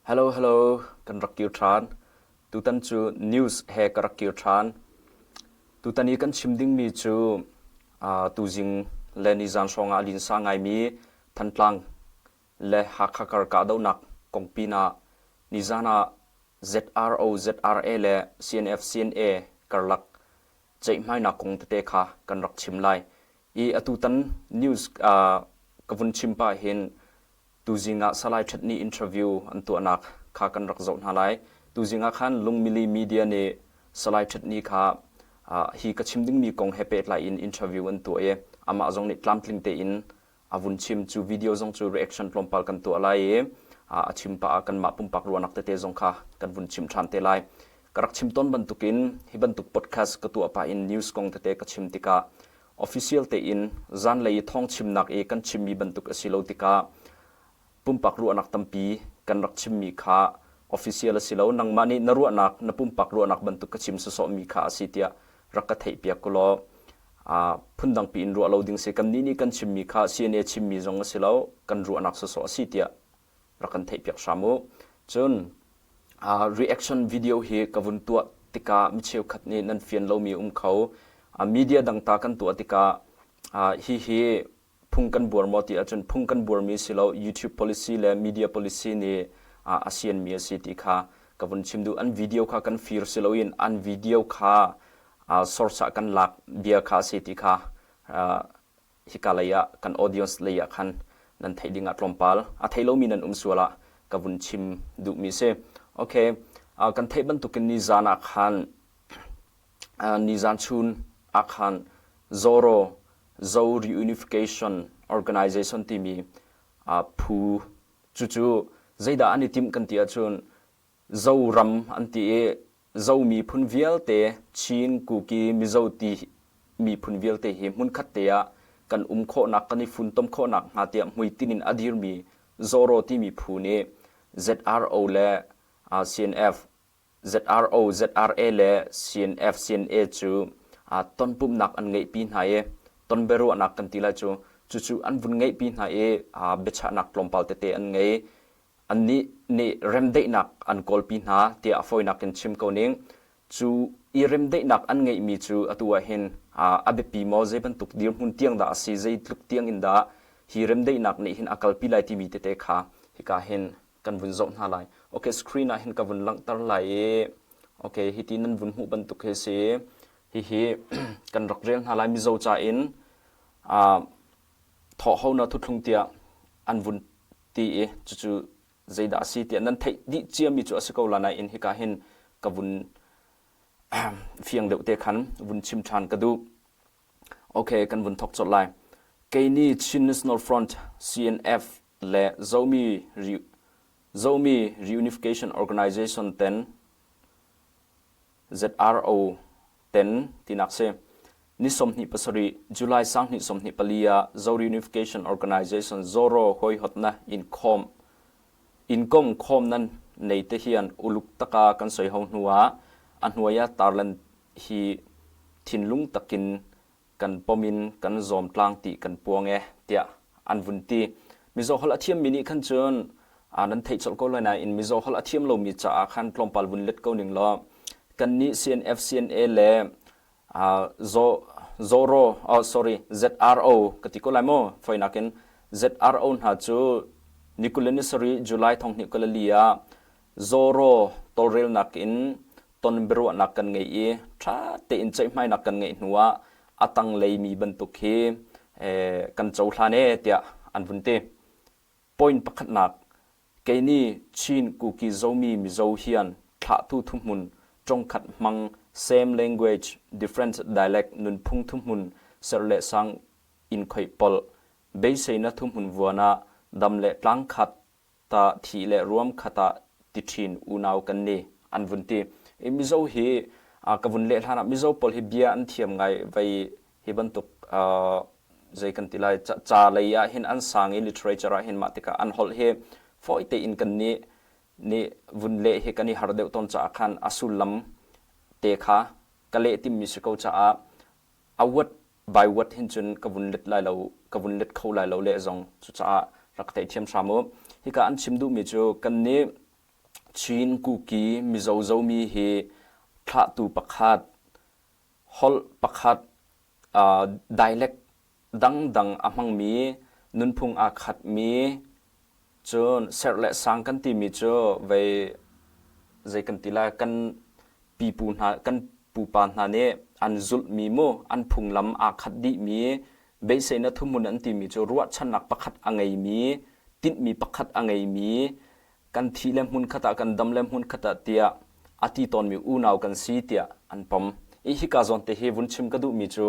Hello hello kan rak kir ṭhan. Tutan cu news he ka rak kir ṭhan. Tutan i kan chim dingmi cu uh, tuzing le nizan hrawng ah a linsa ngaimi Thantlang le Hakha kar kahdohnak kong pinah nizan ah ZRO ZRA le CNF CNA karlak ceihmainak kong tete kha kan rak chim lai. I atutan news uh, ka vun chim pah hin Tuzing ah Salai Ṭhat nih interview an tuahnak kha kan rak zoh hna lai. Tuzing ah khan Lungmili Media nih Salai Ṭhat Ni kha hi ka chim dingmi kong he pehtlai in interview an tuah i amah zong nih tlamtling tein a vun chim. Cu video zong cu reaction tlawmpal kan tuah lai i a chim pah ah kanmah pumpak ruahnak tete zong kha kan vun chim ṭhan te lai. Ka rak chim tawn bantukin hi bantuk podcast ka tuah pah in news kong tete ka chim tikah Official tein zanlei i thawngchimnak i kan chimmi bantuk a si lo tikah pumpak ruahnak tampi kan rak chimmi kha official a si lo. Nangmah nih na ruahnak, na pumpak ruahnak bantuk ka chim sawsawhmi kha a si tiah rak ka theihpiak ku law phundangpi in ruah lo ding si. Kannih nih kan chimmi kha CNA chimmi zong a si lo, kan ruahnak sawsawh a si tiah rak kan theihpiak hram u. Cun reaction video hi ka vun tuah tikah mi cheukhat nih nan fian lomi um kho. Media dang ta kan tuah tikah hihi phung kan buar maw ti ahcun phung kan buarmi si lo YouTube policy le media policy nih a sianmi a si ti kha ka vun chim duh. An video kha kan fir si loin an video kha source ah kan lak bia kha a si ti kha hika lei ah kan audience lei ah khan nan theih ding ah tlawmpal a thei lomi nan um sual ah ka vun chim duhmi si. Okay, kan theih bantukin nizan ah khan nizan chun ah khan Zoro Zo Reunification Organization timi phu cucu zeidah an i timh kan ti ahcun Zoram an ti i Zo miphun vialte Chin, Kuki, Mizo ti miphun vialte hi hmunkhat te ah kan um khawhnak, kan i funtom khawhnak hnga tiah hmuitinh in a dirmi Zoro timi phu nih ZRO le CNF, ZRO, ZRA le CNF, CNA cu tonpumhnak an ngeihpi hna i tonbiaruahnak kan ti lai cu cucu an vun ngeihpi hna i biachahnak tlawmpal tete an ngei. Annih nih remdaihnak an kawlpi hna tiah a fawinak in chim ko ning. Cu i remdaihnak an ngeihmi cu atu ah hin a biapi maw, zei bantuk dirhmun tiang dah a si, zeitluk tiang in dah hi remdaihnak nih hin a kalpi lai timi tete kha hika hin kan vun zoh hna lai. Okay, screen ah hin ka vun langhter lai i okay, hiti nan vun hmuh bantuk hi si. Hihi kan rak rel hna lai Mizo ca in thawhhonak thuthlung tiah an vun ti i cucu zeidah a si tiah nan theih dih ciami cu a si ko la nain hika hin ka vun fiang deuh te khan vun chim ṭhan ka duh. Okay, kan vun thok colh lai. Kei nih Chin National Front CNF le Zomi Zomi Reunification Organization ten ZRO ten tinak si. Ni 27 July sang 24 ah Zo Reunification Organization Zoro huaihawtnak in khawm in kong khawm nan nei te hian uluk taka kan soi ho hnu ah a hnuai ah tarlan hi thinlung takin kan pom in kan zawm tlang ti kan puang e tiah an vun ti. Mizo holh a thiammi nih khan cun nan theih colh ko lai nain Mizo holh a thiam lomi caah khan tlawmpal vun let ko ning law kannih CNF CNA le Zo Zoro oh sorry ZRO ka ti ko lai mu foinak in ZRO hna cu ni 27 July 2024 ah Zoro tawlrelnak in ton biaruahnak kan ngei i ṭha tein ceihmainak kan ngeih hnu ah a tanglei mi bantuk hi kan cohlan e tiah an vun ti. Point pakhatnak kei nih Chin Kuki Zomi Mizo hian thlahtu thuhmun ṭongkhat hmang same language different dialect nunphung thuhmun ser le sang in khoih polh beiseina thuhmun vuan ah dam le tlang khat ta thi le ruam khat ah ti ṭhin unau kan ni an vun ti. I Mizo hi ka vun leh hlan ah Mizo pawl hi bia an thiam ngai vei hi bantuk zei kan ti lai ca lei ah hin an sang i literature ah hin mah tikah an holh hi fawi tein kan nih nih vun leh hi kan i har deuh tawn caah khan a sullam te kha ka leh timmi si ko caah a word by word hin cun ka vun let lai lo ka vun let kho lai lo le zong cucaah rak theithiam hram u hika an chim duhmi cu kan nih. Chin, Kuki, Mizo, Zomi hi thlahtu pakhat, holh pakhat, dialect dangdang a hmangmi, nunphung aa khatmi, cun serh le sang kan timi cu vei zei kan ti lai kan pipu hna kan pupa hna nih an zulhmi mu an phunglam aa khat dihmi beiseinak thuhmun an timi cu ruahchannak pakhat a ngeimi tinhmi pakhat a ngeimi kan thi le hmun khat ah kan dam le hmun khat ah tiah a ti tawnmi unau kan si tiah an pom. I hika zawn te hi vun chim ka duhmi cu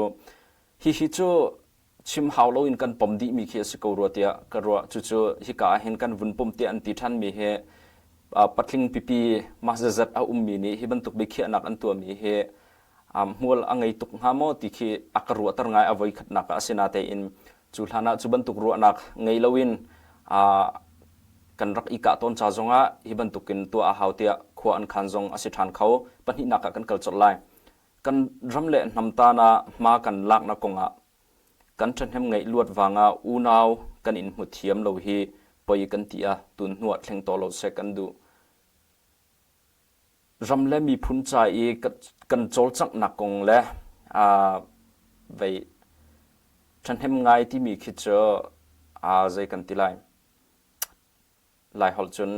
hihi cu chim hau loin kan pom dihmi khi a si ko rua tiah ka ruah. Cucu hika ah hin kan vun pom tiah an ti ṭhanmi hi patling pipi mah zazat a ummi nih hi bantuk biakhiahnak an tuahmi hi hmual a ngei tuk hnga maw ti khi a ka ruahter ngai a voi khatnak ah a si natein cu hlan ah cu bantuk ruahnak ngei loin kan rak i kah tawn ca zongah hi bantukin tuah a hau tiah khua an khan zong a si ṭhan kho. Pahnihnak ah kan kal colh lai. Kan ram le hnam tan ah hma kan laknak kongah kan ṭhahnem ngeih luat vangah unau kan in hmu thiam lo hi poi kan ti ah tun hnuah thleng to lo seh kan duh. Ram le miphun ca i kan cawlcanghnak kong le vei ṭhahnem ngai timi khi cu zei kan ti lai. Laiholh cun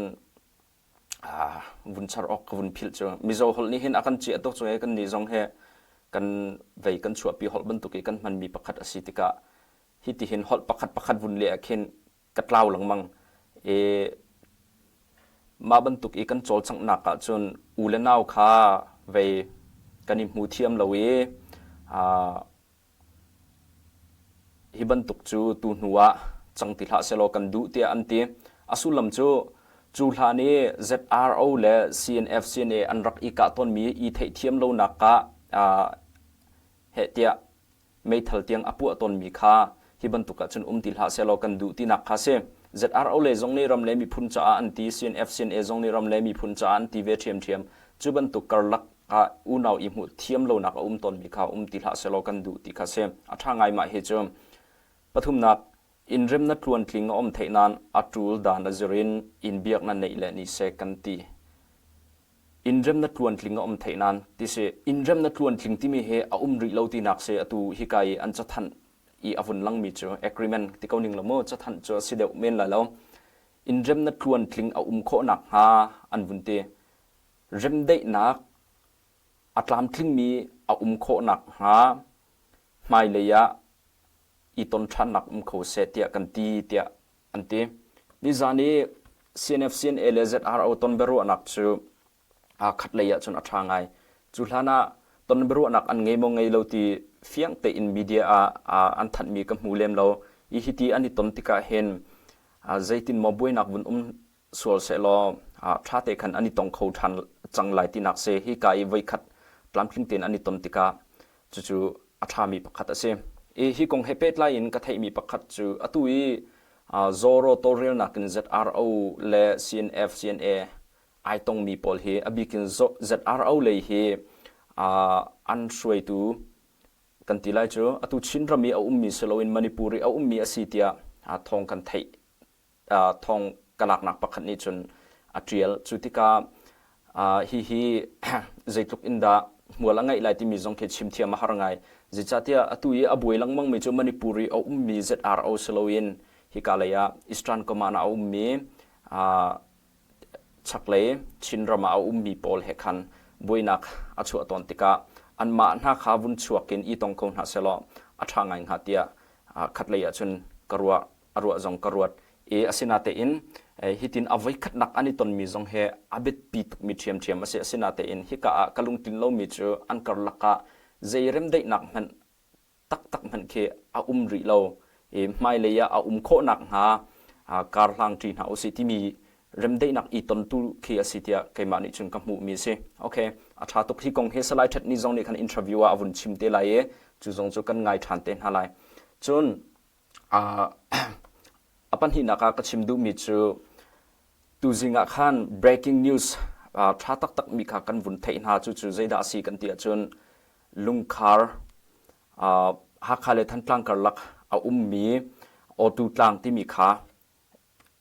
vun char awk ka vun philh cu Mizo holh nih hin a kan ciah tuk cu he kan nih zong he kan vei kan chuahpi holh bantuk i kan hmanmi pakhat a si tikah hi ti hin holh pakhat pakhat vun leh ah khin ka tlau lengmang i mah bantuk i kan cawlcanghnak ahcun u le nau kha vei kan i hmu thiam lo i Hi bantuk cu tu hnu ah cang ti hlah sehlaw kan duh tiah an ti. A sullam cu cu hlan i ZRO le CNF CNA an rak i kah tawnmi i theihthiam lonak ah heh tiah meithal tiang a puah tawnmi kha hi bantuk ahcun um ti hlah sehlaw kan duh tinak kha si. ZRO le zong nih ram le miphun caah an ti, CNF CNA zong nih ram le miphun caah an ti ve ṭhiamṭhiam. Cu bantuk karlak ah unau i hmuh thiam lonak a um tawnmi kha um ti hlah sehlaw kan duh ti kha si. A ṭha ngai mah hi cu. Pathumnak, innremnak tluantling a um theih nain a ṭul dan a zir in inn biaknak neih le ni seh kan ti. Innremnak tluantling a um theih nain ti si. Innremnak tluantling timi hi a um rih lo tinak si atu hika i an cathanh i a vun langmi cu agreement ti ko ning lo mu cathanh cu a si deuh men lai lo. Innremnak tluantling a um khawh nakhnga an vun ti. Remdaihnak a tlamtlingmi a um khawh nakhnga hmailei ah i ton ṭhannak um kho seh tiah kan ti tiah an ti. Nizan i CNF CNA le ZRO ton biaruahnak cu aa khatlei ahcun a ṭha ngai. Cu hlan ah ton biaruahnak an ngei maw ngei lo ti fiang tein media ah an thanhmi ka hmu lem lo. I hiti an i ton tikah hin zeitin maw buainak vun um sual sehlaw ṭha te khan an i tong kho ṭhan cang lai tinak si. Hika i voikhat tlamtling tein an i ton tikah cucu a ṭhami pakhat a si. I hi kong he pehtlai in ka theihmi pakhat cu atu i Zoro tawlrelnak in ZRO le CNF, CNA ai tongmi pawl hi a bik in ZRO lei hi an hruaitu kan ti lai cu atu Chin ram i a ummi si loin Manipur i a ummi a si tiah thawng kan theih thawng ka laknak pakhat nih cun a ṭial. Cu tikah hihi zeitluk in dah hmual a ngeih lai timi zong khi chim thiam a har ngai. Zeicahtiah atu i a buai lengmangmi cu Manipur i a ummi ZRO si loin hika lei ah Eastern Command ah a ummi chaklei Chinram ah a ummi pawl he khan buainak a chuah tawn tikah anmah hna kha vun chuak in i tong ko hna sehlaw a ṭha ngai hnga tiah khatlei ahcun ka ruah. A ruah zong ka ruat. I asinatein hitin a voikhatnak an i tonmi zong hi a biapi tukmi ṭhiamṭhiam a si. Asinatein hika ah ka lungtlin lomi cu an karlak ah zei remdaihnak hmanh taktak hmanh khi a um rih lo. I hmailei ah a um khawh nakhnga kar hlangṭi hna usih timi remdaihnak i tontu khi a si tiah keimah nih cun ka hmuhmi a si. Okay, a ṭha tuk. Hi kong hi Salai Ṭhet Ni zong nih khan interview ah a vun chim te lai i cu zong cu kan ngai ṭhan te hna lai. Cun A pahnihnak ah ka chim duhmi cu tuzing ah khan breaking news ṭha taktakmi kha kan vun theih hna. Cucu zeidah a si kan ti ahcun lungkhar Hakha le Thantlang karlak a ummi Awtu tlang timi kha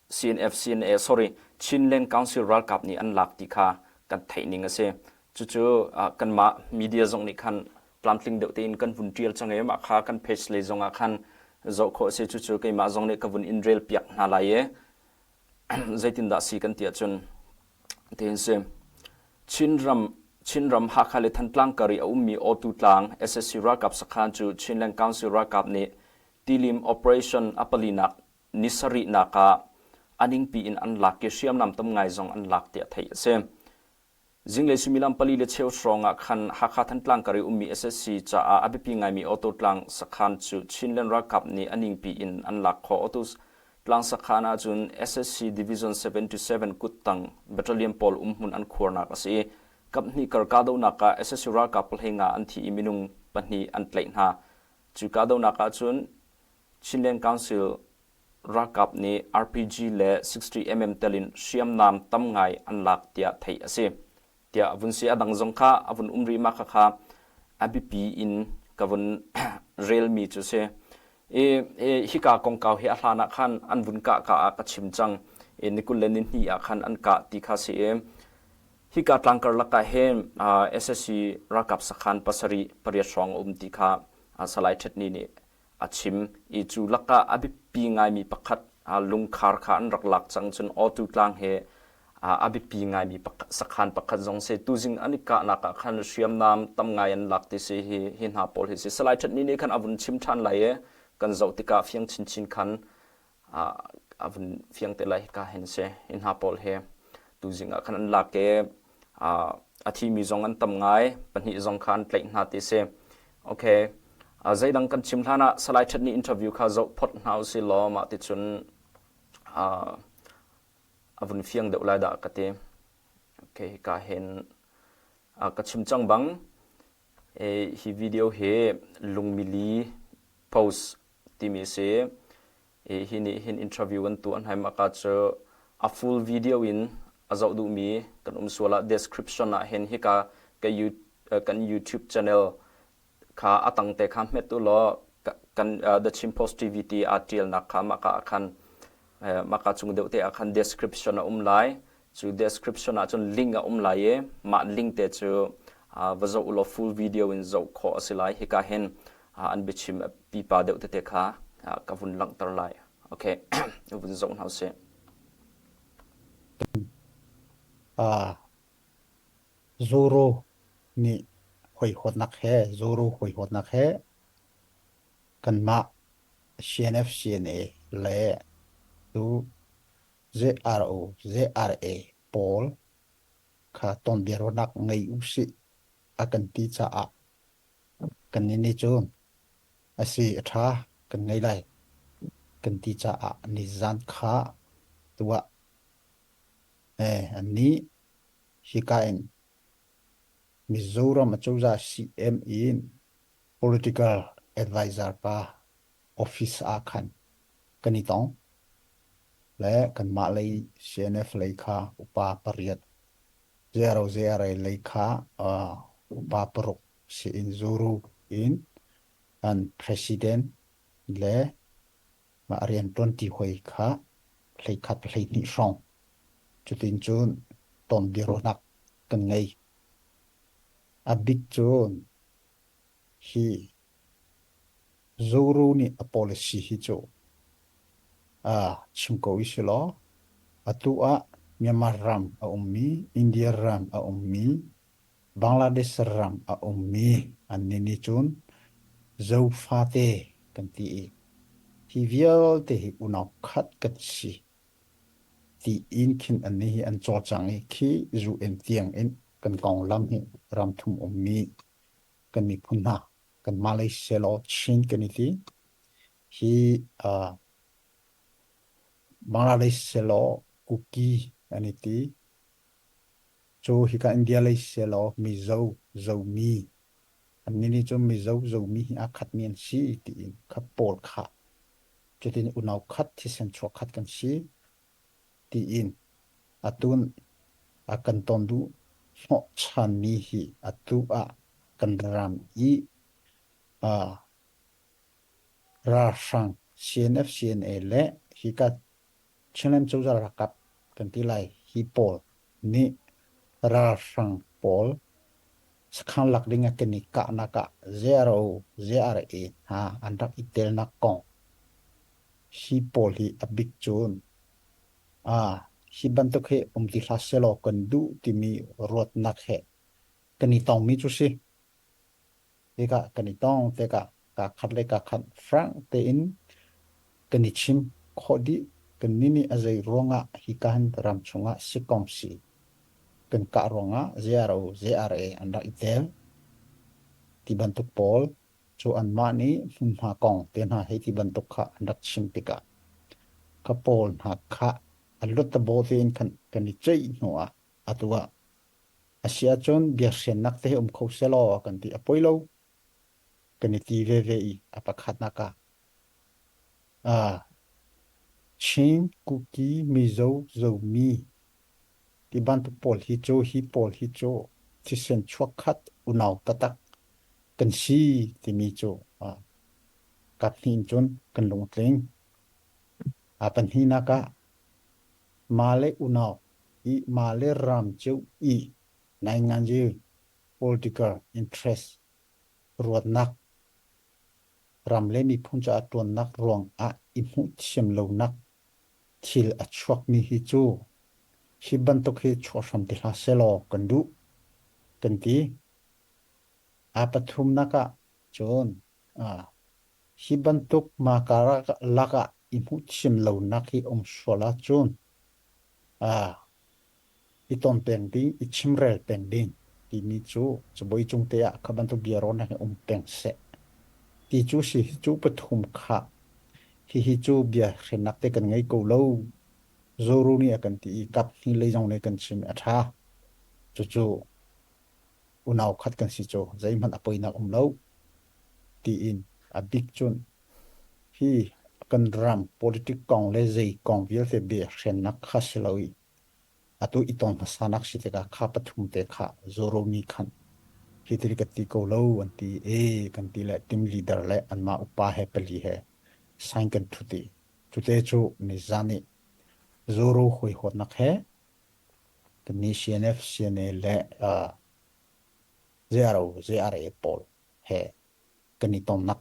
CNF CNA sorry. Chinland Council ralkap nih an lak ti kha kan theih ning a si. Cucu kanmah media zong nih khan tlamtling deuh tein kan vun ṭial cang i mah kha kan page lei zong ah khan zoh khawh a si. Cucu keimah zong nih ka vun in rel piak hna lai i zeitindah si kan ti ahcun tiin si. Chinram Chinram Hakha le Thantlang kar i a ummi Awtu tlang SSC ralkap sakhan cu Chinland Council ralkap nih Tilim operation a palinak ni sarihnak ah a ningpi in an lak i hriamnam tam ngai zong an lak tiah theih a si. Zinglei suimilam pali le cheu hrawng ah khan Hakha Thantlang kar i ummi SSC caah a biapi ngaimi auto tlang sakhan cu Chinland ralkap nih a ningpi in an lak khawh. Auto tlang sakhan ahcun SSC Division 77 kuttang battalion pawl umhmun an khuarnak a si i kaphnih kar kahdohnak ah SSC ralkap pahlei nga an thi i minung pahnih an tlaih hna. Cu kahdohnak ahcun Chinland Council ralkap nih RPG le 60mm tel in hriamnam tam ngai an lak tiah theih a si. Tiah a vun si. A dang zong kha a vun um rih ma khakha a biapi in ka vun relmi cu si. I, hika kongkau hi a hlan ah khan an vun kah ka ah ka chim cang. I ni 20 le ni hnih ah khan an kah ti kha si i hika tlangkar lakah hin SSC ralkap sakhan pasarih pariat hrawng a um ti kha Salai Ṭhetni nih a chim i cu lakah a biapi ngaimi pakhat lungkhar kha an rak lak cang cun Awtu tlang he a biapi ngaimi sakhan pakhat zong si tuzing an i kahnak ah khan hriamnam tam ngai an lak ti si hi hi hna pawl hi si Salai Ṭhatni nih khan a vun chim ṭhan lai i kan zoh tikah fiang chinchin khan a vun fiang te lai hika hin si hi hna pawl hi tuzing ah khan an lak i a thimi zong an tam ngai pahnih zong kha an tlaih hna ti si okay zeidang kan chim hlan ah Salai Ṭhat nih interview kha zoh phot hna usih law mah ti cun a vun fiang deuh lai dah ka ti okay hika hin ka chim cang bang hi video hi lungmili post timi si Hi nih hin interview an tuah hna mah ka cu a full video in a zoh duhmi kan um sual ah description ah hin hika ka kan YouTube channel kha a tang te kha hmet u law kan The Chin Post TV ti aa tialnak kha mah ka ah khan mah ka chung deuh te ah khan description a um lai cu description ah cun link a um lai i mah link te cu va zoh u law full video in zoh khawh a si lai hika hin an biachim pipa deuh tete kha ka vun langhter lai. Okay, vun zoh hna usih. Uh, Zoro nih huaihawtnak he Zoro huaihawtnak he kanmah CNF CNA le tu ZRO ZRA pawl kha tonbiaruahnak ngei usih a kan ti caah Kannih nih cun a si a ṭha kan ngei lai kan ti caah nizan kha tuah. Annih hika in Mizoram acozah CM in political advisor pa office ah khan kan i tong le kanmah lei CNF lei kha upa pariat ZRA lei kha upa paruk siin zuru in an president le mah rianṭuanṭi hawi kha hleikhat 12 hrawng cutin cun ton biaruahnak kan ngei. A bik cun hi Zuru nih a policy hi cu chim ko i si law atu ah Myanmar ram a ummi, India ram a ummi, Bangladesh ram a ummi annih nih cun Zofate kan ti i hi vialte hi unau khat kan si tiin khin annih hi an cawlcang i khi UN tiang in kan konglam hi ramthum ummi kan miphun hna kan Malaysia law Chin kan i ti hi uh, Bangladesh law Kuki an i ti cu hika India lei law Mizo Zomi annih nih cun Mizo Zomi hi aa khatmi an si tiin kha pawl kha cutin unau khat thisen chuak khat kan si tiin atu a kan ton duh hnawhchanmi hi atu ah kan ram i uh, ralhrang CNF CNA le hika Chinland cozah ralkap. kan ti lai hi pawl nih ralhrang pawl sakhan lak ding ah kan i kahnak ah ZRO, ZRA hna an rak i telnak kong hi pawl hi a bik cun hi bantuk hi um ti hlah sehlaw kan duh timi ruatnak he kan i tongmi cu si. Tikah kan i tong tikah kaa khat le kaa khat frank tein kan i chim khawh dih. Kannih nih a zei ruangah hika hin ram chungah sikong si kan kah ruangah ZRO, ZRA an rak i tel ti bantuk pawl cu anmah nih hmunhma kong te hna hei ti bantuk kha an rak chim tikah ka pawl hna kha a luttabaw tein khan kan i ceih hnu ah atu ah A si ahcun biahrennak te hi um kho sehlaw kan ti. A poi lo. Kan i ti veve i a pakhatnak ah ah Chin, Kuki, Mizo, Zomi ti bantuk pawl hi cu hi pawl hi cu thisen chuakkhat unau taktak kan si timi cu ah kaphnih in cun kan lungtling. A pahnihnak ah mah le unau i mah le ram cio i nainganzi political interest ruatnak ram le miphun caah ṭuannak ruang ah i hmuh thiam lonak thil a chuakmi hi cu hi bantuk hi chuah hram ti hlah sehlaw kan duh kan ti. A pathumnak ah cun hi bantuk mah karlak ah i hmuh thiam lonak hi um sual ahcun i ton peng ding, i chimrel peng ding timi cu cabuai cung te ah kha bantuk biarawnak hi um peng seh ti cu si. Cu pathum kha hihi cu bia hrennak te kan ngei ko lo. Zoru nih a kan ti i kap hnih lei zong nih kan chim i a ṭha. Cucu unau khat kan si cu zeihmanh a poinak um lo tiin a bik cun hi kan ram politic kong le zei kong vialte bia hrennak kha si lo i atu i ton hmasanak si tikah kha pathum te kha Zoromi khan hi til ka ti ko lo an ti e kan ti le team leader le anmah upa he pali he sign kan thut i cute cu nizan i Zoro hawihawnnak he Kannih CNF, CNA le ZRO, ZRA pawl he kan i tonnak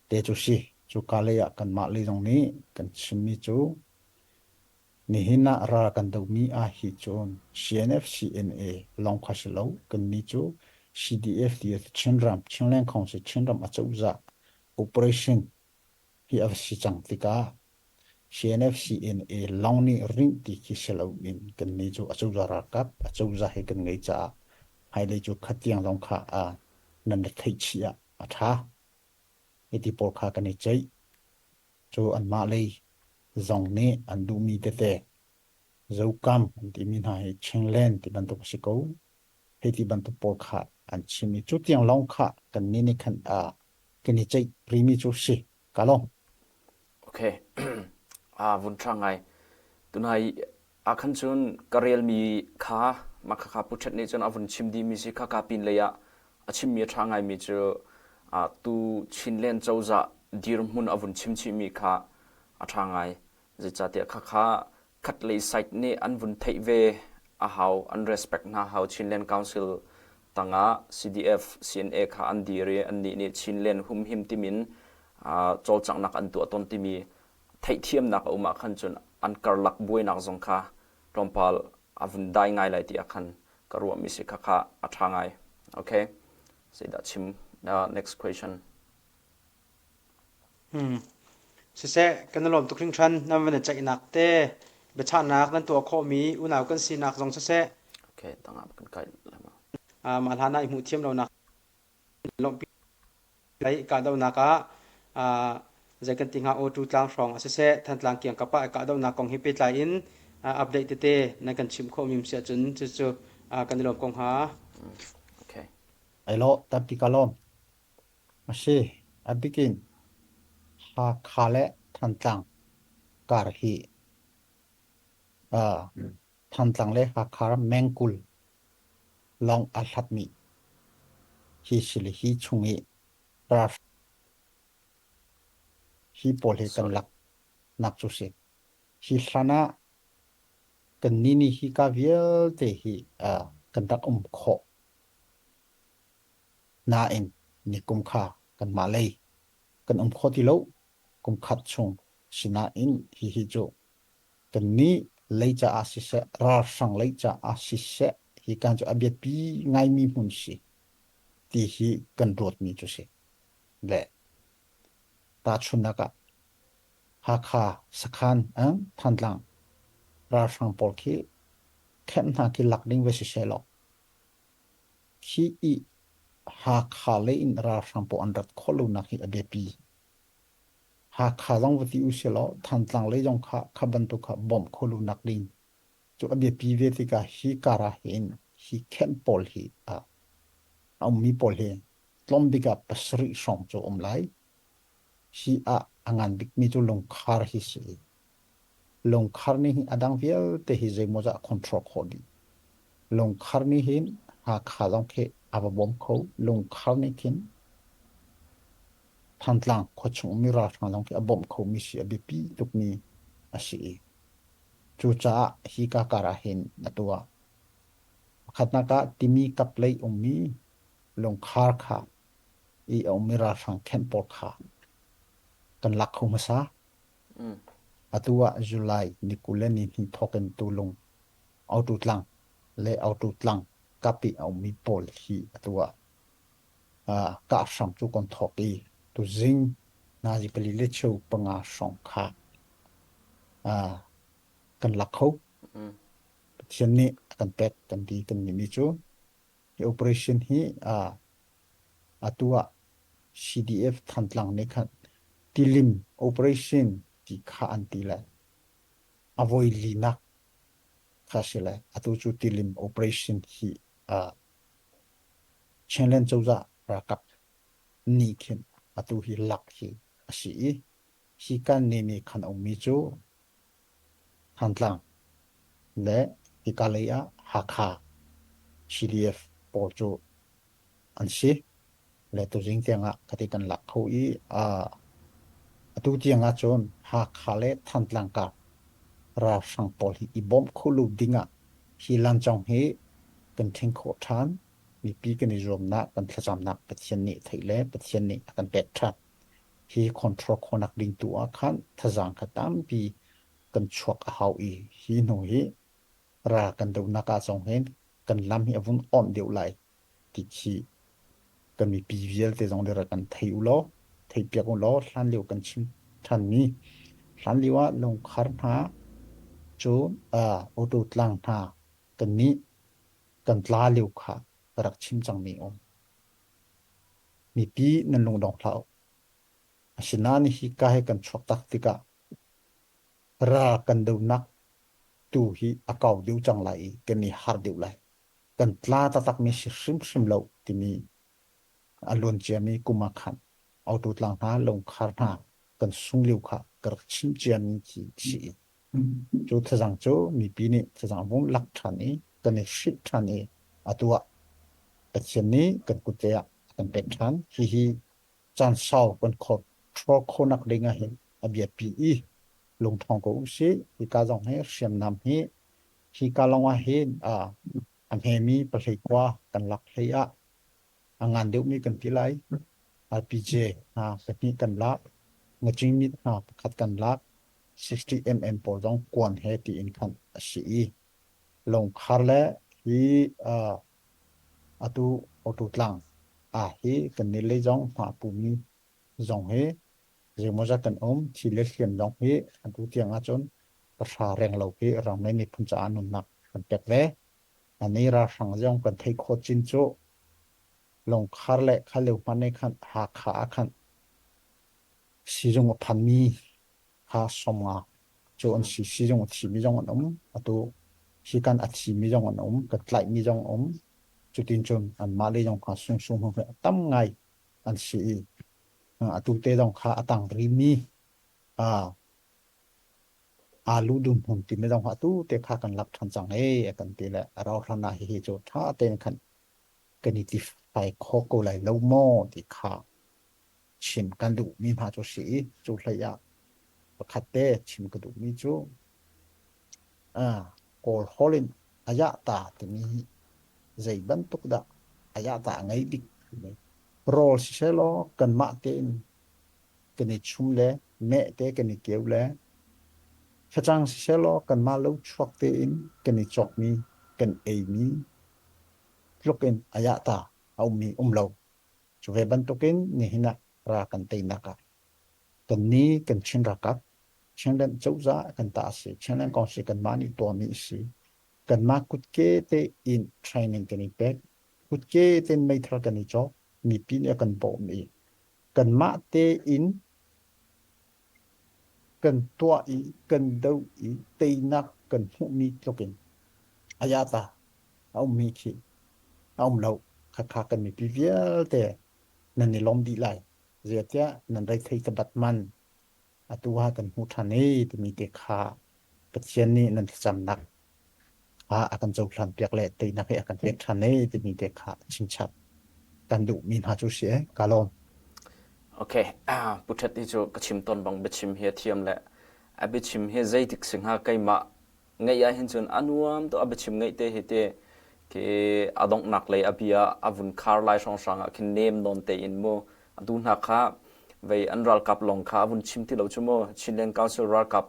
te cu si. Cuka lei ah kanmah lei zong nih kan chimmi cu nihin ah ral kan domi ah hi cun CNF, CNA lawng kha si lo. Kannih cu CDF ti Chinram, Chinland Council, Chinram acozah operation hi a va si cang tikah CNF-CNA lawng nih rinh ti khi si loin kannih cu acozah ralkap acozah he kan ngei caah hmailei cu khatiang zong kha nan ra theih chih ah a ṭha. Hiti pawl kha kan i ceih. Cu anmah lei zong nih an duhmi tete Zokam an timi hna hi Chinland ti bantuk a si ko. Hei ti bantuk pawl kha an chim i cu tiang lawng kha kannih nih khan kan i ceih rihmi cu si. Ka lawm. Okay. Vun ṭha ngai. Tunai ah khan cun ka relmi kha mah khakha Pu Ṭhet nih cun a vun chim dihmi si khakha pin lei ah a chimmi a ṭha ngaimi cu tu Chinland cozah dirhmun a vun chim chihmi kha a ṭha ngai. Zeicahtiah khakha khatlei side nih an vun theih ve a hau, an respect hna hau. Chinland Council tangah CDF, CNA kha an dir i annih nih Chinland humhim timin cawlcanghnak an tuah tawn timi theihthiamnak a um ah khan cun an karlak buainak zong kha tlawmpal a vun dai ngai lai ti ah khan ka ruahmi si khakha a ṭha ngai. Okay. Zeidah chim? Next question. Siseh, kan i lawm tuk hringhran. Nan van i ceihnak te, biachahnak nan tuah khawhmi unau kan sinak zong siseh, Okay, tangah kan kai lama. mah hlan ah i hmuh thiam lonak lawmhpi lai kahdohnak ah zei kan ti hnga Awtu tlang hrawng ah siseh, Thantlang kiangkap ah kahdohnak kong hi pehtlai in update tete nan kan chimh khawhmi um si ahcun cucu kan i lawm ko hnga. Okay. Ai lawh, tampi ka lawm. A si, a bik in Hakha le Thantlang kar hi Thantlang le Hakha ram meng 20 lawng aa hlatmi hi si le hi chung i hi pawl hi kan Sorry. laknak cu si. Hi hlan ah. Kannih nih hika vialte hi kan rak um khawh. Nain nikum kha kanmah lei kan um kho ti lo. Kum khat chung sinain hihi cu kannih lei caah siseh, ralhrang lei caah siseh, hika cu a biapi ngaimi hmun si ti hi kan ruatmi cu si. Le tahchunhnak ah Hakha sakhan Thantlang ralhrang pawl khi khenh hna khi lak ding va si sehlaw khi i Hakha lei in ralhrang pawl an rat khawh lonak hi a biapi. Hakha zong va ti u silaw Thantlang lei zong kha kha bantuk kha bawmh khawh lonak ding cu a biapi ve tikah hi kar ah hin hi khenh pawl hi a ummi pawl hi tlawm bik ah pasarih hrawng cu um lai. Hi ah a ngan bikmi cu lungkhar hi si. Lungkhar nih hin a dang vialte hi zeimawzah a control khawh dih. Lungkhar nih hin Hakha zong khi a va bawm kho. Lungkhar nih khin Thantlang khuachung ummi ralhrang zong khi a bawmh khomi si a biapi tukmi a si i cucaah hi ka kar ah hin atu ah pakhatnak ah timi kap lei ummi lungkhar kha i a ummi ralhrang camp pawl kha kan lak kho hmasa. Atu ah July ni 20 le ni hnih thawk in Tulung, Autu tlang le Autu tlang kap i a ummi pawl hi atu ah kah hram cu kan thawk i tuzing nazi pali le cheu panga hrawng kha kan lak kho. Pathian nih a kan pek kan ti kan mi cu Hi operation hi atu ah CDF Thantlang nih khan tilim operation ti kha an ti le a voi linak kha si le atu cu tilim operation hi Chinland cozah ralkap nih khin atu hi lak hi a si i hi kan ni nih khan a ummi cu Thantlang le hika lei ah Hakha CDF pawl cu an si. Le tuzing tiang ah khati kan lak kho i atu tiang ah cun Hakha le Thantlang kar ralhrang pawl hi i bawmh kho lo ding ah hi lancawng hi kan ṭhing khawh ṭhan. Mipi kan i zuamnak, kan thlacamnak Pathian nih theih le Pathian nih a kan pek ṭhan. Hi control khawhnak ding tu ah khan thazaang kha tampi kan chuak a hau i hi hnu hi ral kan dohnak ah zong hin kan lam hi a vun awnh deuh lai ti khi kan mipi vialte zong nih rak kan thei u law thei piak u law hlan lio kan chim ṭhanmi hlan lio ah lungkhar hna cu auto tlang hna kan nih kan tla lio kha ka rak chim cangmi um. Mipi nan lungdong hlah u. Asinain hika hi kan chuak tak tikah ral kan donak tu hi a kau deuh cang lai i kan i har deuh lai. Kan tla taktakmi si hrimhrim lo timi a luan ciami kum ah khan auto tlang hna, lungkhar hna kan sung lio kha ka rak chim ciami khi si. Cu thazang cu mipi nih thazang vung lak ṭhan i kan i hrilh ṭhan i atu ah Pathian nih kan kut te ah a kan pek ṭhan. Hihi caan sau kan control khawhnak ding ah hin a biapi i lungṭhawng ko usih. Hika zong hi hriamnam hi hika lawng ah hin a hmemi pahleikua kan lak hlei ah a ngan deuhmi kan ti lai. RPG hna pahnih kan lak, ngacingmit hna pakhat kan lak, 60 mm pawl zong kuan he tiin khan a si i lungkhar le hi atu auto tlang ah hi kan nih lei zong hma pumi zong hi zeimawzat kan um thi le hliam zong hi atu tiang ahcun pahra reng lo hi ram le miphun caah nunnak kan pek ve. Ani ralhrang zong kan theih khawh cin cu lungkhar le kha lio hmanh nih khan Hakha ah khan sizung a phanmi kha 50 cu an si. Sizung a thimi zong an um. Atu hi kan a thimi zong an um. Kan tlaihmi zong um. Cutin cun anmah lei zong kha sungsung hnu a tam ngai an si i atu te zong kha a tang rimi aalu dum hmun timi zong kha atu te kha kan lak ṭhan cang ee a kan ti le a rauh hlan ah hihi cu ṭha tein khan kan i ti fai kho ko lai lo maw ti kha chim kan duhmi hna cu si i cu hlei ah pakhat te chim ka duhmi cu. Kawl holh in ayahta timi hi zei bantuk dah ayahta a ngei bik timi rawl sisehlaw kanmah tein kan i chum le meh te kan i keu le facang sisehlaw kanmah lo chuak tein kan i cawkmi kan eimi tluk in ayahta a ummi um lo. Cu ve bantukin nihin ah ra kan teinak ah kannih kan Chin ralkap Chinland cozah kan ta a si. Chinland Council kanmah nih tuahmi a si. Kanmah kutke tein training kan i pek. Kutke tein meithal kan i cawk. Mipi nih a kan bawmh i kanmah tein kan tuah i kan doh i teinak kan hmuhmi tluk in ayata a ummi khi a um lo. Khakha kan mipi vialte nan i lawm dih lai. Zeitiah nan reithei tabat man atu ah kan hmuh ṭhan i timi te kha Pathian nih nan thlacamnak kha a kan cohlan piak le teinak hi a kan pek ṭhan i timi te kha chimchap kan duhmi hna cu si e ka lawm. Okay, Pu Ṭhet hi cu ka chim tawn bang biachim hi a thiam le a biachim hi zeitik si hnga keimah ngeih ah hin cun a nuam tuk a biachim ngeih te hi te khi a donghnak lei a bia a vun khar lai hrawnghrang ah khin nem nawn tein mu atu hna kha vei an ralkap lawng kha a vun chim ti lo cu mu Chinland Council ralkap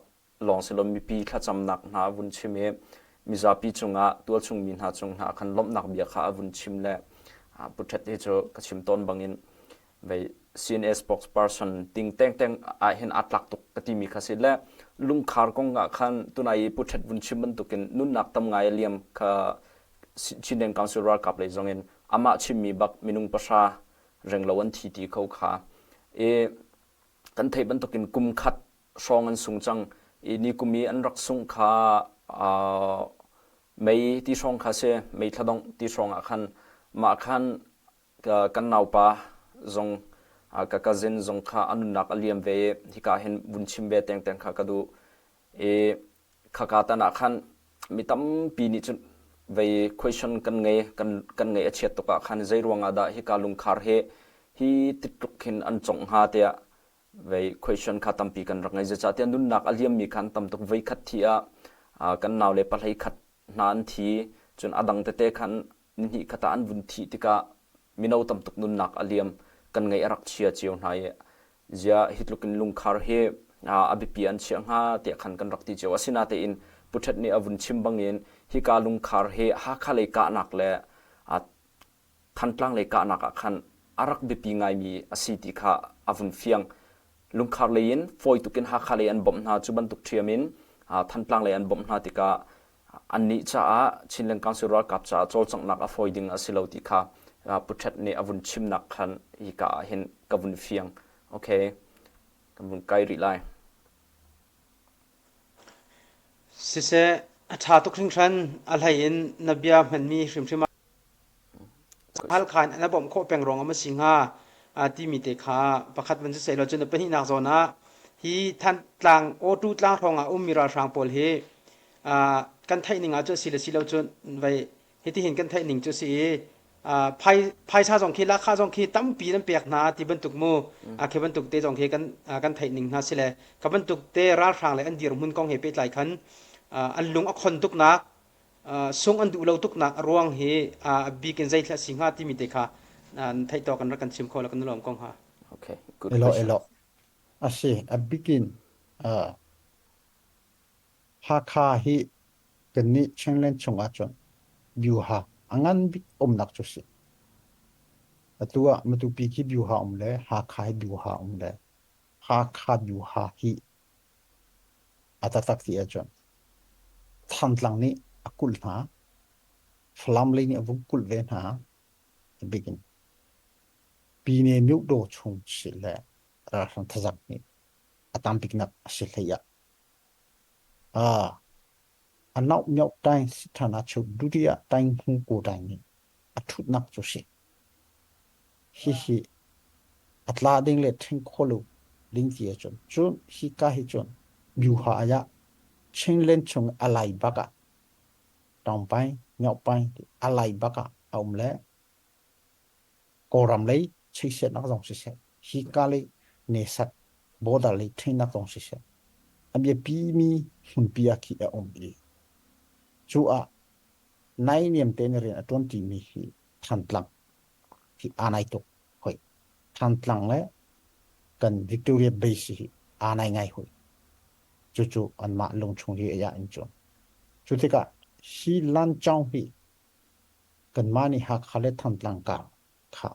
lawng si lo mipi thlacamnak hna a vun chim i mizapi cungah tualchung mi hna cung hna khan lawmhnak bia kha a vun chim le Pu Ṭhet hi cu ka chim tawn bangin vei CNA spokesperson ting tengteng ah hin aa tlak tuk ka timi kha si le lungkhar kong ah khan tunai i Pu Ṭhet vun chim bantukin nunnak tam ngai a liam kha Chinland Council ralkap lei zong in amah chimmi bak minung pahra renglo an thi ti kho kha i kan theih bantukin kum khat hrawng an sung cang i ni kum i an rak sungh kha mei ti hrawng kha si mei thladongh ti hrawng ah khan mah khan kan naupa zong ka cousin zong kha a nunnak a liam ve i hika hin vun chim ve tengteng kha ka duh i khaka tan ah khan mi tampi nih cun vei question kan ngei kan kan ngeih a chiat tuk ah khan zei ruang ah dah hika lungkhar hi hi titluk hin an congh hnga tiah vei question kha tampi kan rak ngei zeicahtiah nunnak a liammi khan tam tuk voi khat thi ah kan nau le pahlei khat hna an thi cun a dang tete khan nihnih khat ah an vun thih tikah mino tam tuk nunnak a liam kan ngaih a rak chia cio hna i ziah hi tluk in lungkhar hi a biapi an chiah hnga tiah khan kan rak ti cio asinatein Pu Ṭhet nih a vun chim bangin hika lungkhar hi Hakha lei kahnak le Thantlang lei kahnak ah khan a rak biapi ngaimi a si ti kha a vun fiang. Lungkhar lei in fawi tuk in Hakha lei an bawmh hna cu bantuk ṭhiam in Thantlang lei an bawmh hna tikah annih caah Chinland Council ralkap caah cawlcanghnak a fawi ding a si lo ti kha Pu Ṭhet nih a vun chimnak khan hika ah hin ka vun fiang. Okay, kan vun kai rih lai. Siseh, a ṭha tuk hringhran. A hlei in na bia hmanmi hrimhrim ah Halkha in na bawmh khawh peng ruangah maw si hnga timi te kha pakhat van si sehlaw cun a pahnihnak zawn ah hi Thantlang Awtu tlang hrawng ah ummi ralhrang pawl hi kan theih ning ah cun si le si lo cun vei hitihin kan theih ning cu si i phai phaisa zong khi lahkhah zong khi tampi nan pek hna ti bantuk mu khi bantuk te zong khi kan kan theih ning hna si le kha bantuk te ralhrang le an dirhmun kong he pehtlai khan an lung a khon tuknak sung an duh lo tuknak a ruang hi a bik in zeithla si hnga timi te kha theih tawk an rak kan chim kho la kan lawm kong ha. Okay, good Elo question. elo a si a bikin uh, Hakha hi kannih Chinland chung ahcun Byuha a ngan bik umnak cu si. Atu ah Matupi khi Byuha um le Hakha hi Byuha um le Hakha Byuha hi A taktak ti ahcun Thantlang nih a kulh hna, Falam lei nih a vung kulh ve hna. A bik in Pyine Myuhdaw chung si le ralhrang thazang nih a tam biknak a si hlei ah ah a nauh mioh taing sithana cheu dutiah taing hmu ko taing nih a ṭhutnak cu si. Hihi a tla ding le ṭhen khawh lo ding ti ahcun cun hika hi cun Myuha ah Chinland chung a lai bak ah Taungpaing, Myaungpaing ti a lai bak ah a um le Kawlram lei cheisiatnak zong siseh, hika lei nesat border lei ṭhennak zong siseh, a biapimi hmunpi ah khi a um i. Cu ah naihniam tein rian a ṭuanṭimi hi Thantlang hi aa nai tuk hoi. Thantlang le kan Victoria Base hi aa nai ngai hoi. Cucu anmah lungchung hi a in cun. Cu tikah hi Lancaung hi kanmah nih Hakha le Thantlang kar kha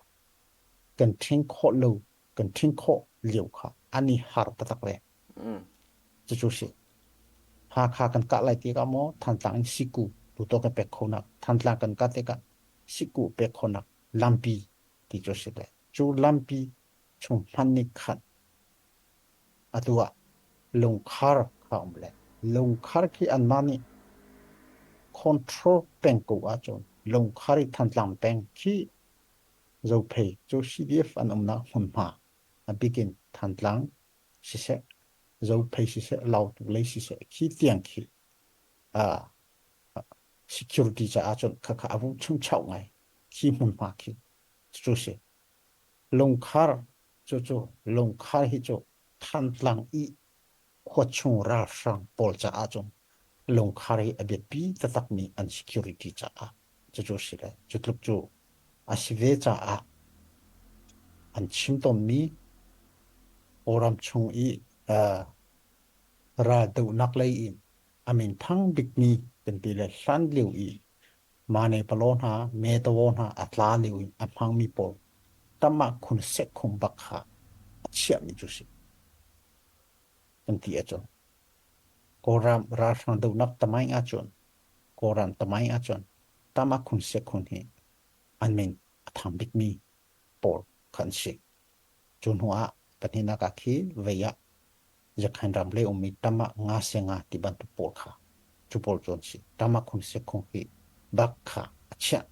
kan ṭhen khawh lo kan ṭhen khawh lio kha an i har taktak ve. Cucu si. Hakha kan kah lai tikah maw Thantlang in Siku tuto kan pek khonak Thantlang kan kah tikah Siku pek khonak lampi ti cu si le. Cu lampi chung hman nih khan atu ah lungkhar kha um le lungkhar khi anmah nih control peng ko ahcun lungkhar i Thantlang peng khi Zophei cu CDF an umnak hmunhma a bik in Thantlang siseh, Zophei siseh, Lautu lei siseh khi tiang khi uh, security caah cun khakha a vung chungchauh ngai khi hmunhma khi cu si. Lungkhar cu cu lungkhar hi cu Thantlang i khuachung ralhrang pawl caah cun lungkhar hi a biapi taktakmi an security caah cucu si le cu tluk cu a si ve caah an chim tawnmi Kawlram chung i uh, raldohnak lei in a minthang bikmi kan ti le hlan lio i mane palaw hna metawo hna a tla lio in a hmangmi pawl tamah khun sek khum bak kha a chiahmi cu si. Kan ti ahcun Kawlram ralhrang dohnak tamaing ahcun Kawlram tamaing ahcun Tamakhun Sekhun hi an min a thang bikmi pawl kha an si. Cu hnu ah pahnihnak ah khi vei ah Yakhain ram lei ummi Tama Nga Se Nga ti bantuk pawl kha cu pawl cu an si. Tamakhun Sekhun hi bak kha a chiah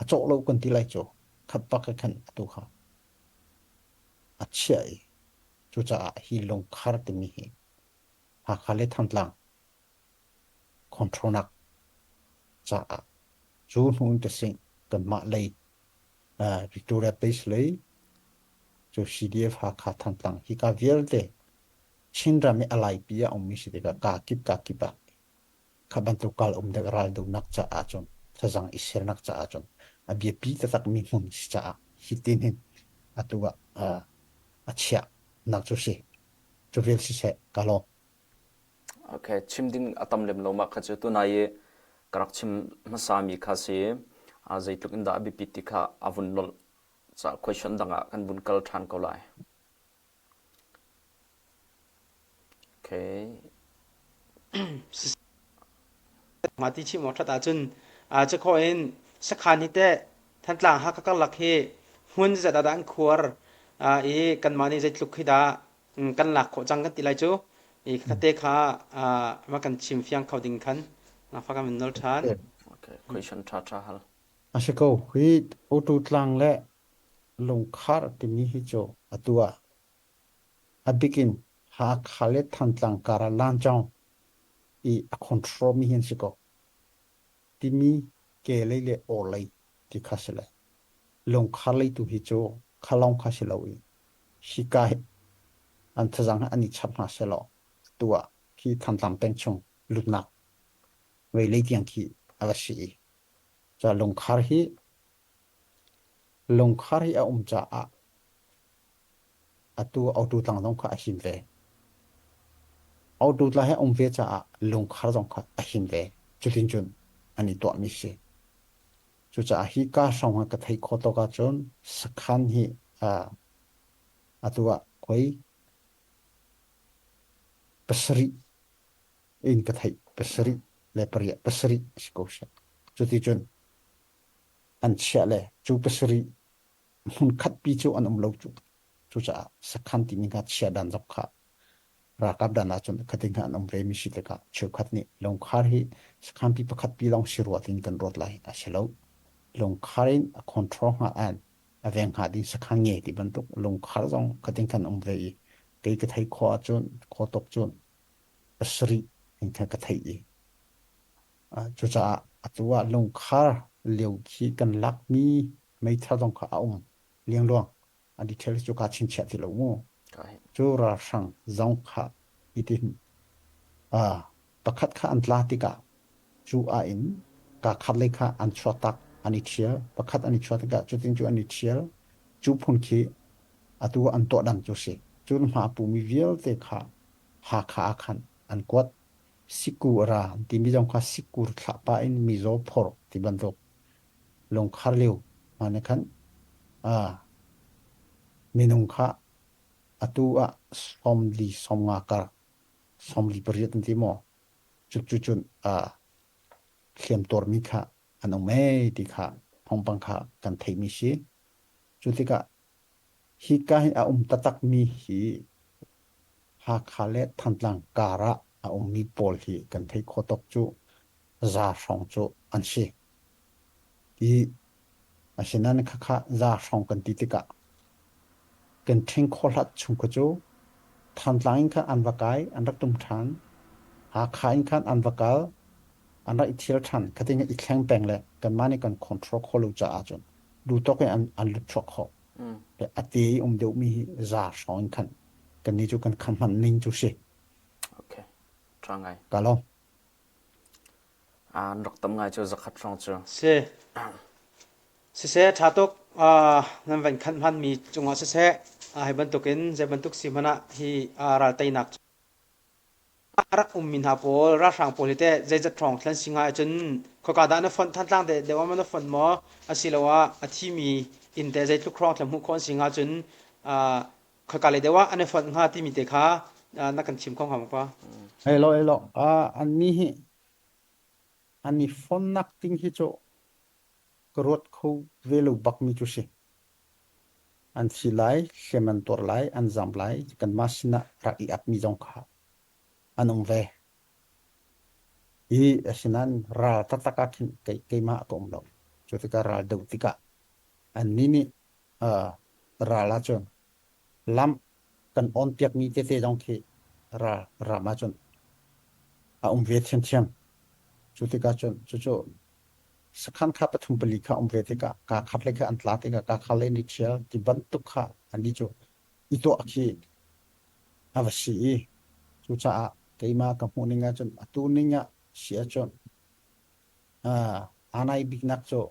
a cawh lo kan ti lai cu khat bak khan atu kha a chiah i cucaah hi lungkhar timi hi Hakha le Thantlang control-nak caah cu hnu in tasing kanmah lei Victoria Base lei cu CDF Hakha Thantlang hika vialte Chinram i a laipi ah a ummi si tikah kaa kip kaa kip ah Kha bantuk kal um dek raldohnak caah cun thazang i sernak caah cun a biapi taktakmi hmun si caah hitin hin atu ah a chiahnak cu si. Cu vial siseh ka lawm. Okay, chim ding a tam lem lo mah kha cu tunai i ka rak chim hmasami kha si zeitluk in dah a biapit ti kha a vun nolh ca question dang ah kan vun kal ṭhan ko lai. Okay. Mah ti chim awk ṭhat ahcun cakhawh in sakhan hi teh Thantlang Hakha karlak hi hmun zeizat ah dah an khuar i kanmah nih zeitluk hi dah kan lak khawh cang kan ti lai cu i khate kha ma kan chim fiang kho ding khan fa kan nol ṭhan. Okay, question ṭha ṭha hal. A si ko. Hi Auto tlang le lungkhar timi hi cu atu ah a bik in Hakha le Thantlang kar ah Lancawng i a control mi hi an si ko timi ke lei le aw lei ti kha si lai. Lungkhar lei tu hi cu kha lawng kha si lo i hika hi an thazaang hi an i chap hna sehlaw atu ah khi Thantlang peng chung lutnak vei lei tiang khi a va si i ca lungkhar hi Lungkhar hi a um caah atu autu tlang zong kha a him ve. Autu tlang hi a um ve caah lungkhar zong kha a him ve. Cutin cun an i tuahmi si. Cucaah hi ka hrawng ah ka theih khawh tawk ahcun sakhan hi uh, atu ah koi pasarih in ka theih pasarih le pariat pasarih si ko seh. Cuticun an chiah le cu pasarih hmunkhat pi cu an um lo cu. Cucaah sakhan timi kha chia dan zong kha ralkap dan ahcun khating an um ve mi si tikah cheukhat nih lungkhar hi sakhan pi pakhat pi lawng si ruat in kan ruat lai a si lo. Lungkhar in a control hnga an a veng hnga ding sakhan nge ti bantuk lungkhar zong khating kan um ve i kei ka thei khawh ahcun khaw tuk cun pasarih in khan ka theih i Cucaah atu ah lungkhar lio khi kan lakmi meithal zong kha a um liangluang. A detail cu kaa chingchiah ti lo mu. Cu ralhrang zong kha itin pakhat kha an tla tikah Cu ah in kaa khat lei kha an chuak tak, an i ṭhial. Pakhat an i chuah tikah cutin cu an i ṭhial. Cu phun khi atu an tuah dang cu si. Cun hma a pumi vialte kha Hakha ah khan an kuat. Sikku a ra an timi zong kha sikkur thlah pah in mizaw phorh ti bantuk lungkhar lio hna nih khan minung kha atu ah 40 50 kar 48 an ti maw cucun hliamtuarmi kha an um ee ti kha thawngpang kha kan theihmi si. Cu tikah hika hin a um taktakmi hi Hakha le Thantlang kar ah a ummi pawl hi kan theih khawh tawk cu za hrawng cu an si. I asinain khakha za hrawng kan ti tikah kan ṭhing khawh hlat chung kha cu Thantlang in khan an va kai, an rak ṭum ṭhan. Hakha in khan an va kal, an rak i thial ṭhan. Khating i thleng peng le kanmah nih kan control khawh lo caah cun duhtawk in an, an lut chuak khawh. Le a te i um deuhmi hi za hrawng in khan kannih cu kan kham hman ning cu si. Okay. Ṭha ngai. Ka lawm. An rak tam ngai cu zakhat hrawng cu. Si. Siseh, ṭha tuk. Nan van khanh hmanmi cungah siseh, hi bantukin zei bantuk si hmanh ah hi ral teinak cu a rak ummi hna pawl ralhrang pawl hi teh zeizat hrawng thlen si hnga ahcun khoika dah na fonh Thantlang deuh deuh ah na fonh maw asiloah a thimi inn teh zeitluk hrawng thlen hmuh khawh an si hnga cun khoika lei deuh ah an i fonh hnga timi te kha na kan chim kho hnga maw pa? Hello, hello. An mi hi an i fonnak ding hi cu ka ruat kho ve lo bakmi cu si. An thi lai, hlem an tuar lai, an zam lai, kanmah sinah rak i apmi zong kha an um ve. I asinain ral taktak ah khin kei, keimah ka um lo. Cu tikah ral doh tikah annih nih uh, ral ahcun lam kan on piakmi tete zong khi ral ram ahcun a um ve thiamthiam. Cu tikah cun cucu sakhan kha pathum pali kha um ve tikah kaa khat le kha an tla tikah kaa kha le ni ṭhial ti bantuk kha annih cu i tuah khi a va si i cucaah keimah ka hmuh ning ahcun atu ning ah si ahcun aa nai biknak cu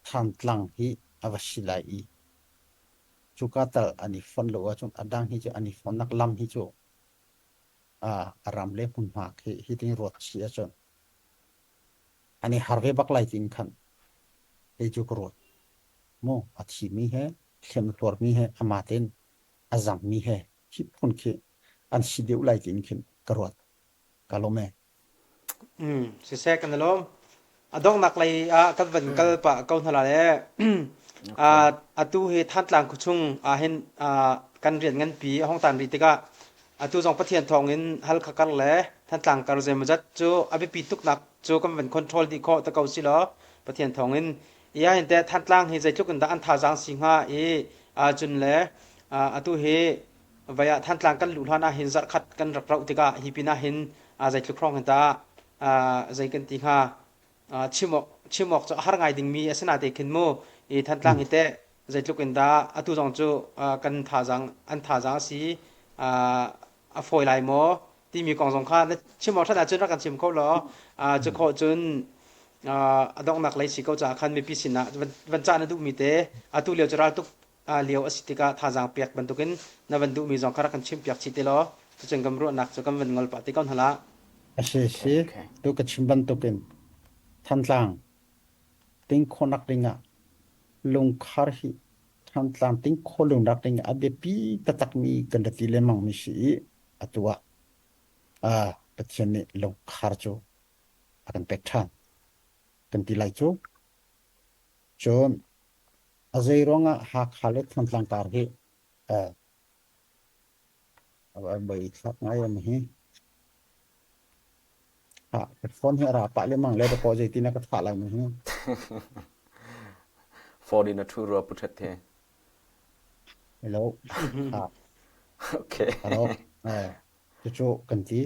Thantlang hi a va si lai i cuka tal an i fonh lo ahcun a dang hi cu an i fonhnak lam hi cu a ram le hmunhma khi hitin ruat si ahcun an i har ve bak lai tiin khan kei cu ka ruat. Mu a thimi he hliam a tuarmi he amah tein a zangmi he hi phun khi an si deuh lai tiin khin ka ruat. Ka lawm ee. Siseh kan i lawm. A donghnak lei ah kan van kal pah ko hna lai le atu hi Thantlang khuachung ah hin kan rian nganpi a hong tan rih tikah atu zong Pathian thawng in Halkha kar le Thantlang kar zeimawzat cu a biapi tuknak cu kan van control dih khawh te ko si law Pathian thawng in ia hin teh Thantlang hi zeitluk in dah an thazaang si hnga i cun le atu hi Vai ah Thantlang kan luh hlan ah hin zarhkhat kan rak rauh tikah hi pin ah hin zeitluk hrawng hin tah zei kan ti hnga chim awk chim awk cu a har ngai dingmi a si na te khin mu i Thantlang hi teh zeitluk in dah atu zong cu kan thazaang an thazaang a si a fawi lai maw timi kong zong kha na chim awk ṭhat ahcun rak kan chim kho law cu khawh cun a donghnak lei si ko caah khan mipi sinah van cah na duhmi te atu lio cu ral tuk lio a si tikah thazaang pek bantukin na van duhmi zong kha rak kan chimpiak chih te law cucun kan ruahnak cu kan van ngol pah te ko hna la. A si si tu ka chim bantukin Thantlang ting khawhnak dingah lungkhar hi Thantlang ting khawh lungnak ding a biapi taktakmi kan ra ti lengmang mi si i atu ah Pathian nih lungkhar cu a kan pek ṭhan kan ti lai cu. Cun A zei ruangah Hakha le Thantlang kar hi a bei thlak ngai am hi. Ha, ka phone hi a ra pah lengmang le dakaw zeitin a ka thah lai mi hi. Phone in a ṭhu rua pu ṭhet he. Hello. Ha. Okay. Hello. Eh, cucu kan ti.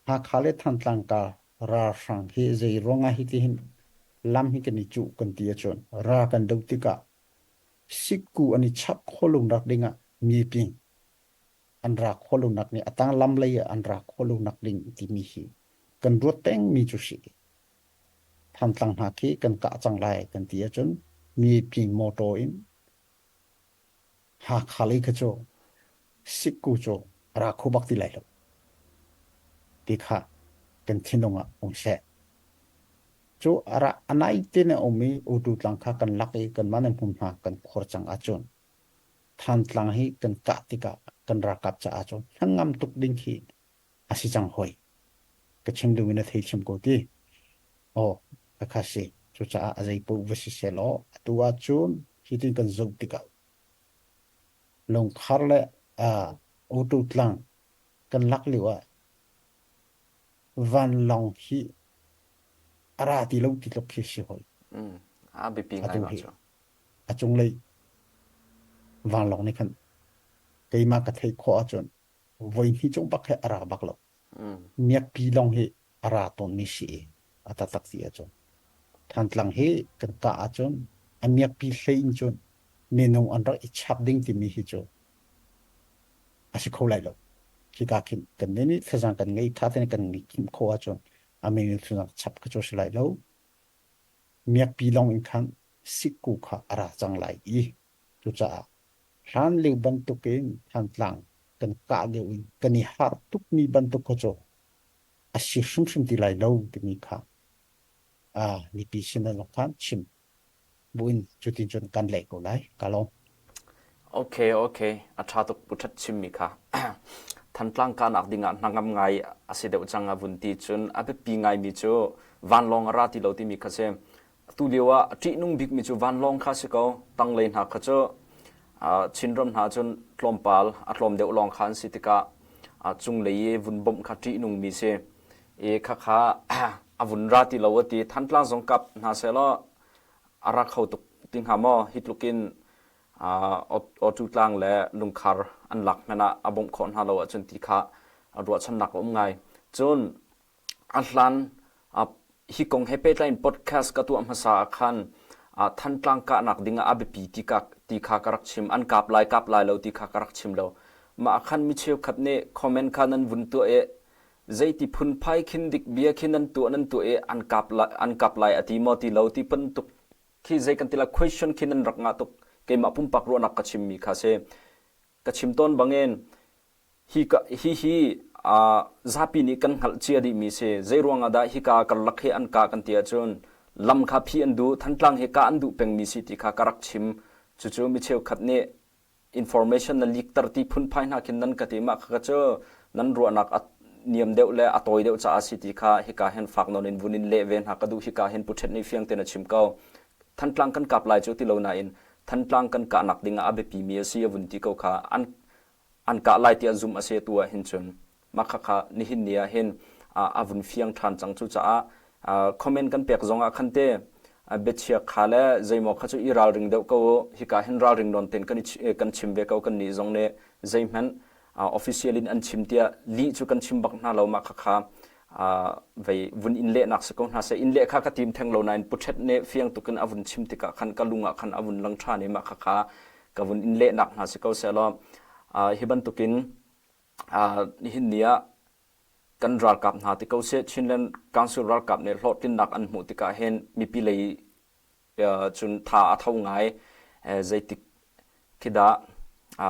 Hakha le Thantlang kar ralhrang hi zei ruangah hitihin lam hi kan i cuh kan ti ahcun ral kan doh tikah sikku an i chap khawh lonak dingah mipi an ra khawh lonak nih a tang lam lei ah an ra khawh lonak ding timi hi Kan ruat pengmi cu si. Thantlang hna khi kan kah cang lai kan ti ahcun mipi motor in Hakha lei kha cu sikku cu a ra kho bak ti lai lo ti kha kan thinlung ah um seh. Cu a ra a nai te in a um i Utu tlang kha kan lak i kanmah nan hmunhma kan khuar cang ahcun Thantlang hi kan kah tikah kan ralkap caah cun hnangam tuk ding khi a si cang hoi. Ka chim duhmi na thei chim ko ti. Aw, khakha si. Cucaah a zeipaoh va si sehlaw atu ahcun hitin kan zoh tikah lungkhar le uh, auto tlang kan lak lio ah vanlawng hi a ra ti lo ti tluk khi si hoi. Mm, a biapi ngai Atu ma hi cu. a cunglei vanlawng nih khan keimah ka theih khawh ahcun voi hnih cung bak hi a ra bak lo. Miakpi lawng hi a ra tawnmi si i a taktak ti ahcun Thantlang hi kan kah ahcun a miakpi hlei in cun minung an rak i chap ding timi hi cu a si kho lai lo. Hika khin kan nih thazaang kan ngei tha tein kan ngeih khim khawh ahcun a minung thazaang chap kha cu a si lai lo. Miakpi lawng in khan sikku kha a ra cang lai i cucaah hlan lio bantukin Thantlang kan kah lio in kan i harh tukmi bantuk kha cu a si hrimhrim ti lai lo timi kha mipi sin ah khan chim buin cutin cun kan leh ko lai. Ka lawm. Okay, okay. A ṭha tuk pu ṭhat chimmi kha. Thantlang kahnak dingah hnangam ngai a si deuh cang a vun ti cun a biapi ngaimi cu vanlawng a ra ti lo timi kha si. Atu lio ah a ṭihnung bikmi cu vanlawng kha si ko. Tanglei hna kha cu Chinram hna cun tlawmpal a tlawm deuh lawng kha an si tikah cunglei i vun bawmh kha ṭihnungmi si. I khakha a vun ra ti lo a ti. Thantlang zong kap hna sehlaw a ra kho tuk ti hnga maw? Hi tluk in Awtu tlang le lungkhar an lak hmanh ah a bawmh khawh hna lo ahcun ti kha ruahchannak a um ngai. Cun a hlan hi kong he pehtlai in podcast ka tuah hmasa ah khan Thantlang kahnak ding ah a biapi ti ka ti kha ka rak chim. An kap lai kap lai lo ti kha ka rak chim lo. Mah ah khan mi cheukhat nih comment kha nan vun tuah i zeiti phunphai khin dik bia khi nan tuah nan tuah i an kap lai an kap lai a ti maw ti lo ti bantuk khi zei kan ti la question khi nan rak ngah tuk. Keimah pumpak ruahnak ka chimmi kha si. Ka chim tawn bangin Hi hi zapi nih kan hngalh cia dihmi si. Zeiruang ah dah hika karlak hi an kah kan ti ahcun lam kha phih an duh, Thantlang hi kah an duh pengmi si ti kha ka rak chim. Cucu mi cheukhat nih information na leak-ter ti phunphai hna khin nan ka ti. Mah khakha cu nan ruahnak a niam deuh le a tawi deuh caah si ti kha hika hin fak nawn in vun in leh ve hna ka duh. Hika hin Pu Ṭhet nih fiang tein a chim ko. Thantlang kan kap lai cu ti lo nain Thantlang kan kahnak ding ah a biapimi a si a vun ti ko kha an an kah lai tiah zumh a si tu ah hin cun mah khakha nihin ni ah hin a vun fiang ṭhan cang cucaah comment kan pek zong ah khan te biachia kha le zeimaw kha cu i ralring deuh ko u hika hin ralring nawn ten kan kan chim ve ko kan nih zong nih zeihmanh official in an chim tiah lih cu kan chim bak hna lo mah khakha vei vun in lehnak si ko hna seh in leh kha ka tim theng lo nain puṭhet nih fiang tukin a vun chim tikah khan ka lung ah khan a vun lang ṭhan i mah khakha ka vun in lehnak hna si ko sehlaw hi bantukin nihin ni ah kan ralkap hna ti ko seh Chinland Council ralkap nih hlawhtlinnak an hmuh tikah hin mipi lei cun tha a tho ngai zeitik khi dah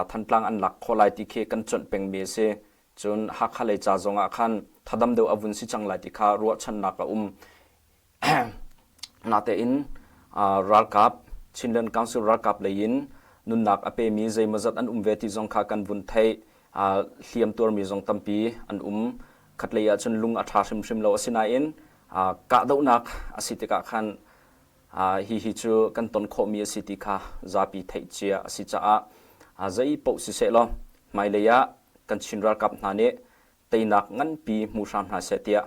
Thantlang an lak khawh lai ti khi kan cuanh pengmi a si cun Hakha lei ca zong ah khan thadam deuh a vun si cang lai ti kha ruahchannak a um Natein ralkap Chinland Council ralkap lei in nunnak a pemi zeimawzat an um ve ti zong kha kan vun theih. Hliam tuarmi zong tampi an um. Khatlei ah cun lung a ṭha hrimhrim lo. Asinain kahdohnak a si tikah khan hihi cu kan ton khawhmi a si ti kha zapi theih cia a si caah zei paoh siseh law hmailei ah kan Chin ralkap hna nih teinak nganpi hmu hram hna seh tiah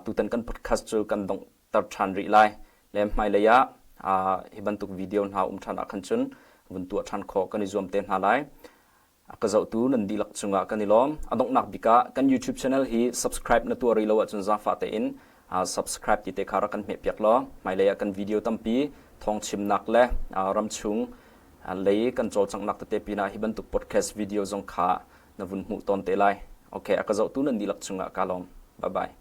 tutan kan podcast cu kan donghter ṭhan rih lai. Le hmailei ah hi bantuk video hna um ṭhan ah khan cun vun tuah ṭhan khawh kan i zuam te hna lai. A ka zohtu nan dihlak cungah kan i lawm. A donghnak bik ah kan YouTube channel hi subscribe na tuah rih lo ahcun zaangfah tein subscribe ti te kha rak kan hmehpiak law hmailei ah kan video tampi thawngchimnak le ramchung lei kan cawlcanghnak tete pinah hi bantuk podcast video zong kha na vun hmuh tawn te lai. Okay, a ka zohtu nan dihlak cungah ka lawm. Bye bye.